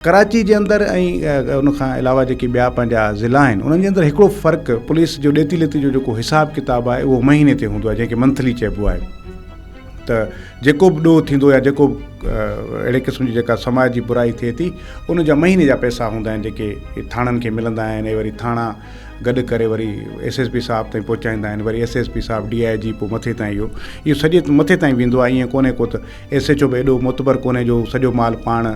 ڪراچي جي اندر ۽ ان کان علاوه جيڪي ٻيا پنهنجا ضلعا آهن انهن جي اندر هڪڙو فرق پوليس جو ڏيتي ليتي جو جيڪو حساب ڪتاب آهي اهو مهيني تي هوندو آهي جنهن کي منٿلي چئبو آهي ته جيڪو به ڏوهه ٿيندو يا جيڪو به اهڙي قسم جي جيڪا سماج جي برائي ٿئي ٿي ان جا مهيني جا پئسا هوندا آهن جيڪي ٿاڻن کي ملندا آهن ۽ وري ٿاڻا گڏ ڪري وري ايس ايس پي صاحب تائين پهچائيندا آهن وري ايس ايس پي صاحب ڊي I جي پوء مٿي تائين اهو اهو سڄي مٿي تائين ويندو آهي ائين ڪونهي ڪو ته ايس ايڇ او به ايڏو معتبر ڪونهي جو سڄو مال پاڻ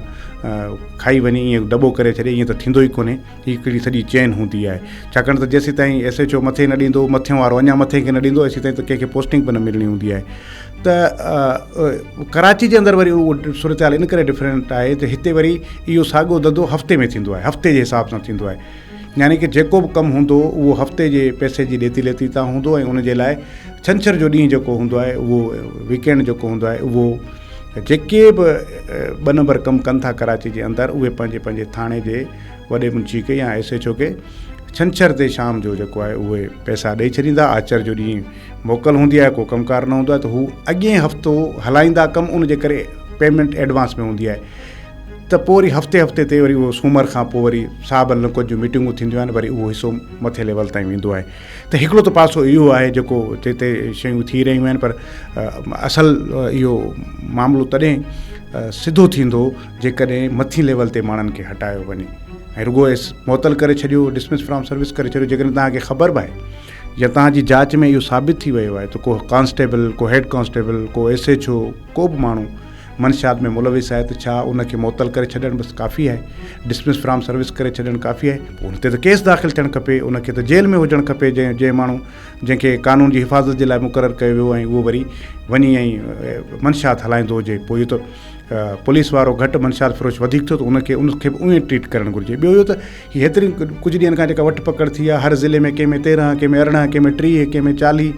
کائي وڃي ائين دٻو ڪري ڇڏي ائين ته ٿيندو ئي ڪونهي هي هڪڙي سڄي چين هوندي آهي ڇاڪاڻ ته جيسين تائين ايس ايڇ او مٿي نه ڏيندو مٿيون وارو اڃا مٿي کي نه ڏيندو ايسين تائين ته ڪنهن کي پوسٽنگ به نه ملڻي هوندي آهي ته ڪراچي جي اندر وري اهو صورتحال ان ڪري ڊفرنٽ آهي ته هتي وري اهو ساڳو ڌنڌو هفتي ۾ ٿيندو آهي هفتي جي حساب سان ٿيندو آهي يعني ڪه جيڪو به ڪم هوندو اهو هفتي جي پئسي جي ڏيتي ليتي تان هوندو ۽ ان جي لاء ڇنڇر جو ڏينهن جيڪو هوندو آهي اهو ويڪينڊ جيڪو هوندو آهي اهو جيڪي به ٻه نمبر ڪم ڪن ٿا ڪراچي جي اندر اهي پنهنجي پنهنجي ٿاڻي جي وڏي منشي کي يا ايس ايڇ او کي ڇنڇر تي شام جو جيڪو آهي اهي پئسا ڏئي ڇڏيندا. آچر جو ڏينهن موڪل هوندي آهي ڪو ڪم ڪار نه هوندو آهي ته هو اڳئين هفتو هلائيندا ڪم ان جي ڪري پيمينٽ ايڊوانس ۾ هوندي آهي. ته پوء وري هفتي هفتي تي وري اهو سومر کان پوء وري صاحب لنڪوت جون ميٽنگون ٿينديون آهن وري اهو حصو مٿي ليول تائين ويندو آهي ته هڪڙو ته پاسو اهو آهي جيڪو جتي شيون ٿي رهيون آهن پر اصل اهو معاملو تڏهن سڌو ٿيندو جيڪڏهن مٿي ليول تي ماڻهن کي هٽايو وڃي ۽ رڳو ايس معطل ڪري ڇڏيو ڊسمس فرام سروس ڪري ڇڏيو جيڪڏهن توهان کي خبر به آهي يا توهان جي جاچ ۾ اهو ثابت ٿي ويو آهي ته ڪو ڪانسٽيبل ڪو هيڊ ڪانسٽيبل ڪو ايس ايڇ او ڪو به ماڻهو منشيات ۾ ملوث آهي ته ڇا ان کي معطل ڪري ڇڏڻ بس ڪافي آهي؟ ڊسمس فرام سروس ڪري ڇڏڻ ڪافي آهي؟ پوء ان تي ته ڪيس داخل ٿيڻ کپي، ان کي ته جيل ۾ هجڻ کپي جنهن جنهن ماڻهو جنهن کي قانون جي حفاظت جي لاء مقرر ڪيو ويو ۽ اهو وري وڃي ۽ منشيات هلائيندو هجي پوء اهو ته پوليس وارو گهٽ منشيات فروش وڌيڪ ٿيو ته ان کي ان کي به ائين ٽريٽ ڪرڻ گهرجي ٻيو اهو ته هي هيترين ڪجهه ڏينهن کان جيڪا وٺ پڪڙ ٿي آهي هر ضلعي ۾ ڪنهن ۾ 13 ڪنهن ۾ 18 ڪنهن ۾ 30 ڪنهن ۾ 40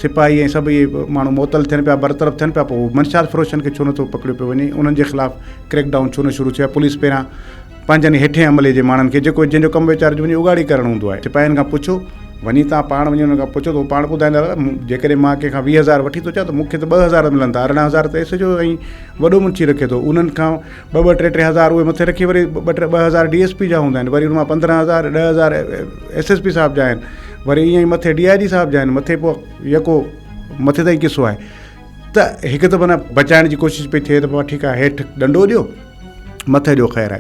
سپاهي ۽ سڀ اهي ماڻهو معطل ٿين پيا برطرف ٿين پيا پوء منشيات فروشن کي ڇو نٿو پڪڙيو پيو وڃي انهن جي خلاف ڪريڪ ڊائون ڇو نه شروع ٿيو آهي پوليس پهريان پنهنجن هيٺين عملي جي ماڻهن کي جيڪو جنهن جو ڪم ويچاري جو وڃي اڳاڙي ڪرڻ هوندو آهي سپاهين کان پڇو وڃي تان پاڻ وڃي انهن کان پڇو ته هو پاڻ ٻڌائيندا جيڪڏهن مان ڪنهن کان 20000 وٺي ٿو اچان ته مون کي ته 2000 ملن ٿا 18000 ته ايس ايڇ او ۽ وڏو منشي رکي ٿو انهن کان ٻه ٻه ٽي ٽي هزار اهي مٿي رکي وري ٻه ٽي 2000 ڊي ايس پي جا هوندا آهن وري ان مان 15000 10000 ايس ايس پي صاحب جا آهن وري ائين ئي مٿي ڊي I جي صاحب جا آهن مٿي پوء يڪو مٿي تائين قصو آهي ته هڪ ته معنيٰ بچائڻ جي ڪوشش پئي ٿئي ته بابا ٺيڪ آهي هيٺ ڏنڊو ڏيو مٿي ڏيو خير آهي.